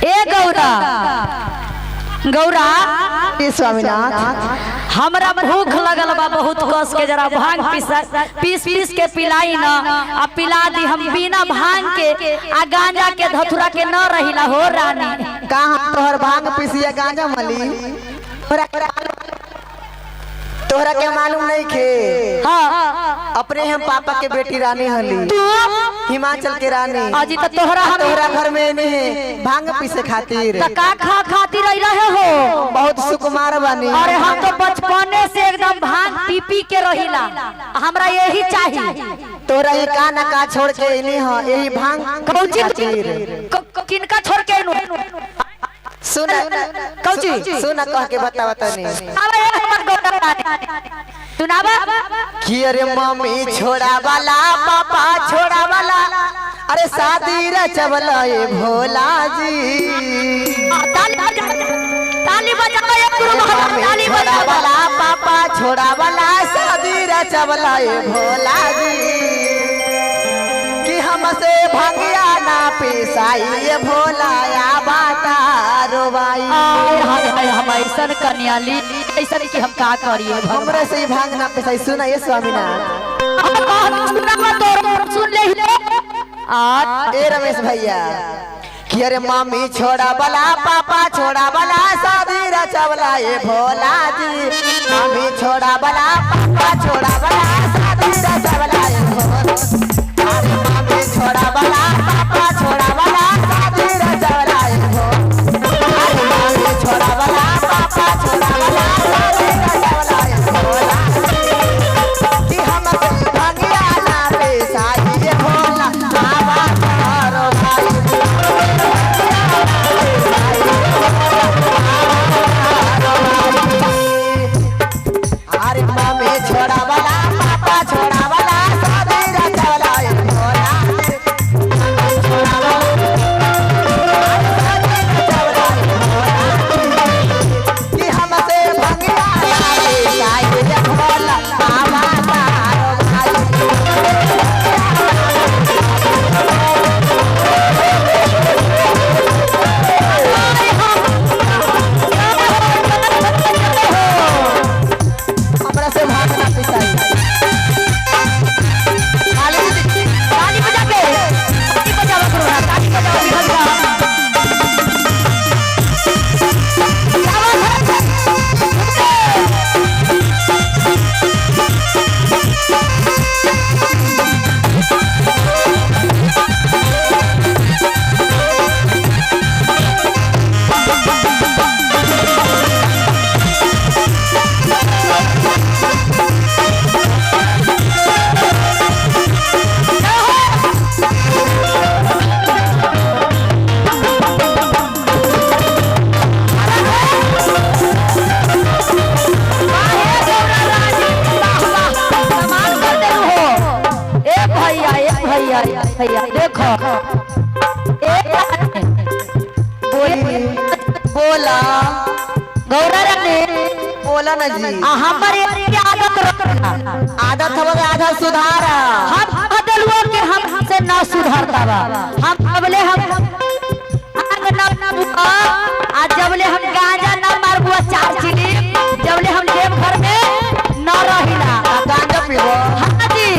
ए गौरा, गौरा जी स्वामीनाथ, हमरा भूख लगल बा बहुत कस के, जरा भांग पीसा पीस पीस के पिलाई न आ पिला दी। हम बिना भांग के आ गांजा के धतुरा के न रहिला हो रानी। का हम तोहर भांग पीसिया गांजा मली? तोहरा के मालूम नहीं खे? हाँ। अपने हम पापा के बेटी रानी हली, तू हिमाचल के रानी। अजी तो तोहरा हम तोहरा घर में नहीं भांग पीसे खातिर त का खा खातिर रही रहे हो? बहुत सुकुमार बानी। अरे हम तो बचपने से एकदम भांग पी पी के रहिला, हमरा यही चाहिए। तोरा ही का ना का छोड़ के अइली ह यही भांग कौची? खातिर। किनका छोड़ के अइलू? सुन। कौची? सुन, कह के बतावा तनी। आवे ए हमर गौरा रानी, सुनावा। कि अरे मम्मी छोड़ा वाला, पापा छोड़ा वाला, अरे शादी रचवला ए भोला जी। ताली बजा, ताली बजाओ ए गुरु महाराज, मम्मी ताली छोड़ा बजाओ। वाला, पापा छोड़ा वाला, शादी रचवला ए भोला जी। कि हमसे भंगिया ना पिसाई ए भोला या बाता रोवाई। आय हाय हाय, हम ऐसन कन्याली ऐसन कि हम का करिए भगवान। हमरा से ही भांग ना पिसाई। सुना ये स्वामीनाथ। हम कह सुनावा तो सुन ले आ। ए रमेश भैया, कि अरे मम्मी छोड़ा वाला, पापा छोड़ा वाला, शादी रचवला ए भोला जी। मम्मी छोड़ा वाला, पापा छोड़ा वाला, शादी रचवला ए भोला। अरे मम्मी छोड़ा वाला, पापा छोड़ा वाला, शादी रचवला ए भोला। अरे मम्मी छोड़ा वाला, पापा छोड़ा वाला, शादी रचवला ए भोला। कि हमसे भंगिया ना पिसाई ए भोला बाबा तारो भाई। अरे मम्मी छोड़ा वाला, पापा छोड़ा वाला, शादी रचवला ए भोला। छोड़ा वाला, शादी रचवला ए भोला। कि हमसे भंगिया ना पिसाई ए भोला बाबा तारो भाई। हमरा से भांग ना पिसाई। खाली ताली बजा के, ताली बजाओ गुरु महाराज, ताली बजाओ भगवान। कमाल कर देलू हो। ए भैया, ए भैया, ए भैया, देखो ए बोली बोला। गौरा रानी। बोला ना जी। आ हमर एक आदत रखना। आदत हवा आधा सुधारा। हम बदलुओ के हमसे ना सुधरता बा। हम अबले हम आग ना बुआ आ जबले हम गांजा ना मारबुआ चार चिली, जबले हम देव घर में न रहिला। आ गांजा पीबो? हाँ जी,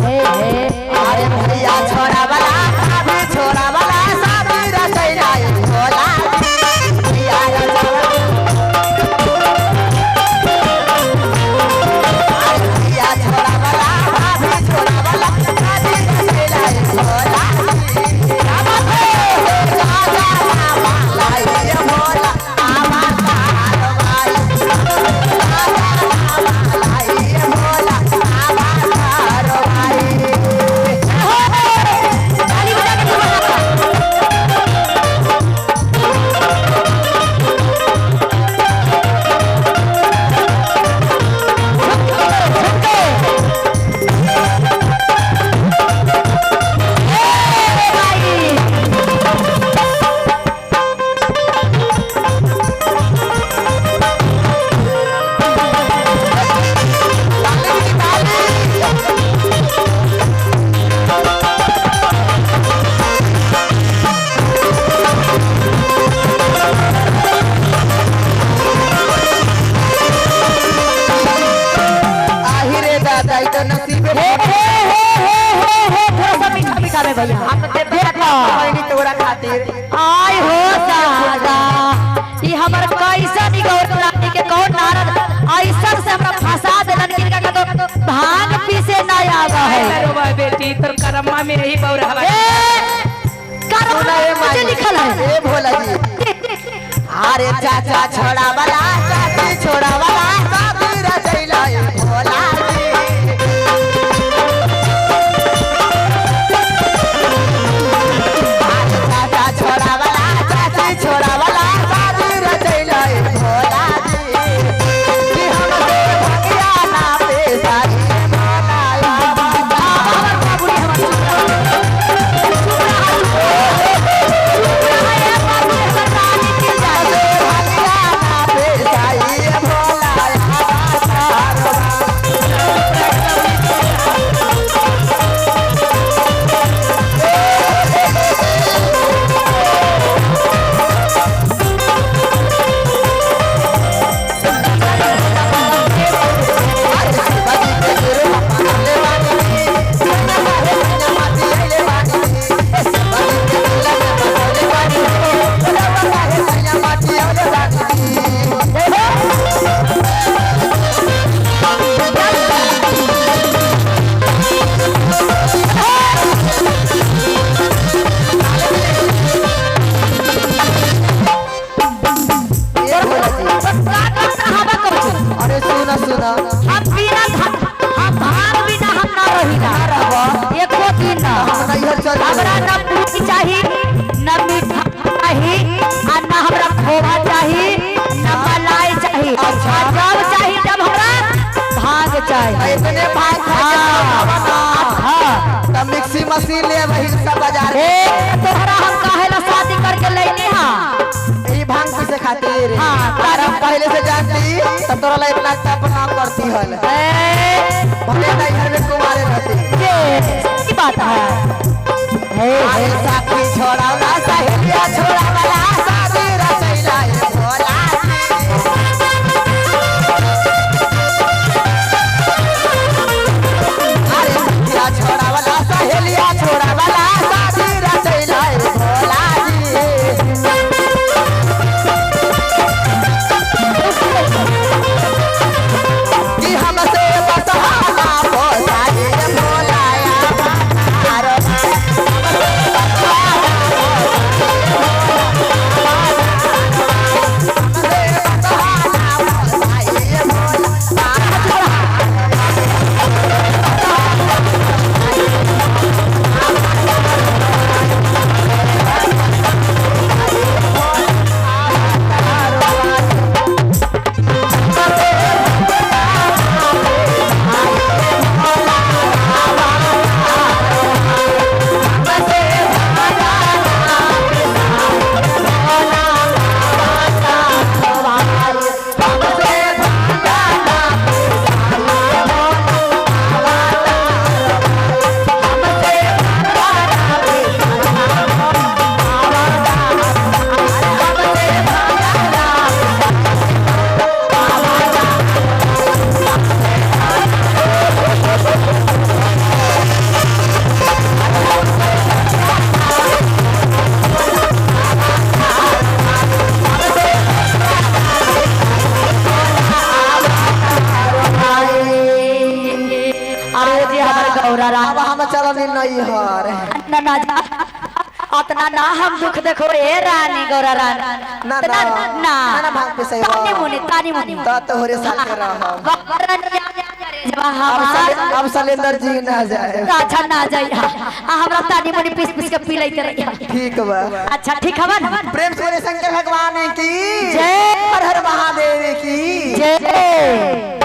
हे हे। अरे भैया छोड़ा वाला, भाभी छोड़ा वाला, शादी रचैला ए भोला। भैया रचवला, अरे भैया छोड़ा वाला, भाभी छोड़ा वाला, शादी रचैला ए भोला। जा जा बाबा लाई ए भोला आवा तारो भाई। हे हे हे हे हे, थोड़ा सा मीठा मीठा में भैया। हम देखो। बहनी तोरा खातिर। आय हो दादा, ई हमर कैसन ई गौर रानी के कौन नारद ऐसन से हमरा फंसा देलन कि इनका तो भांग पीसे ना आवा है। रोबा बेटी, तोर करम्मा में यही बौरहवा। ए कर्म सुना ए मुझे माई। लिखल है। ए भोला जी, अरे चाचा छोड़ा वाला, चाची छोड़ा वाला, शादी रचैला ए भोला जी। अरे चाचा छोड़ा वाला, चाची छोड़ा वाला, शादी रचैला ए भोला जी। कि हमसे भगिया ना पेशाई भोला बाबा। हमर बाबूजी हमर चुप रहो। चुप रहा, चुप रहा, ए बाबू, हमर रानी के जाए। भगिया ना पेशाई भोला बाबा। बस का करता हवा करू। अरे सुना सुना। हम बिना हम भांग बिना हम ना रहिला एको दिन ना। हम नैहर चल। हमरा न पूरी चाही, न मीठा चाही, आ न हमरा खोवा चाही, न मलाई चाही। अच्छा। आ जब चाही तब हमरा भांग चाही। इतने भाग खा के हाँ, हाँ। तब मिक्सी मशीन ले वही सब बाजार। ए तोहरा हम काहे ला शादी करके लैनी हा? ई भांग पीसे खातिर? हाँ। अरे हम पहले से जानती तब तोरा ला इतना तप ना करती हल। ए भले नैहर में कुमारे रहती। ये की बात है? हे अरे हे साथी छोड़ावला, सहेलिया छोड़ावला, शादी रचैला ए भोला जी। अरे सखिया छोड़ावला, सहेलिया छोड़ावला, शादी रचैला ए भोला जी। कि हमसे बसहाना पोसाई भोला बाबा। हमसे बसहाना हमसे बसहाना पोसाई भोला बाबा। अरे जी हमर गौरा रानी। अब हम चलनी नैहर। ना ना जा, अतना ना हम दुख देखो ए रानी गौरा रानी। ना, ना ना। ना ना, ना, भांग पिसैबो। तानी मुनि, तानी मुनि। त तोहरे साथे रहब। गौरा रानी जब अब हमार अब सलेंदर जी ना जाए। अच्छा ना जाई, आ हमरा तानी मुनि पीस पीस के पी लैते रही। ठीक बा। अच्छा ठीक हवन। प्रेम से बोले शंकर भगवान की जय। हर हर महादेव की जय।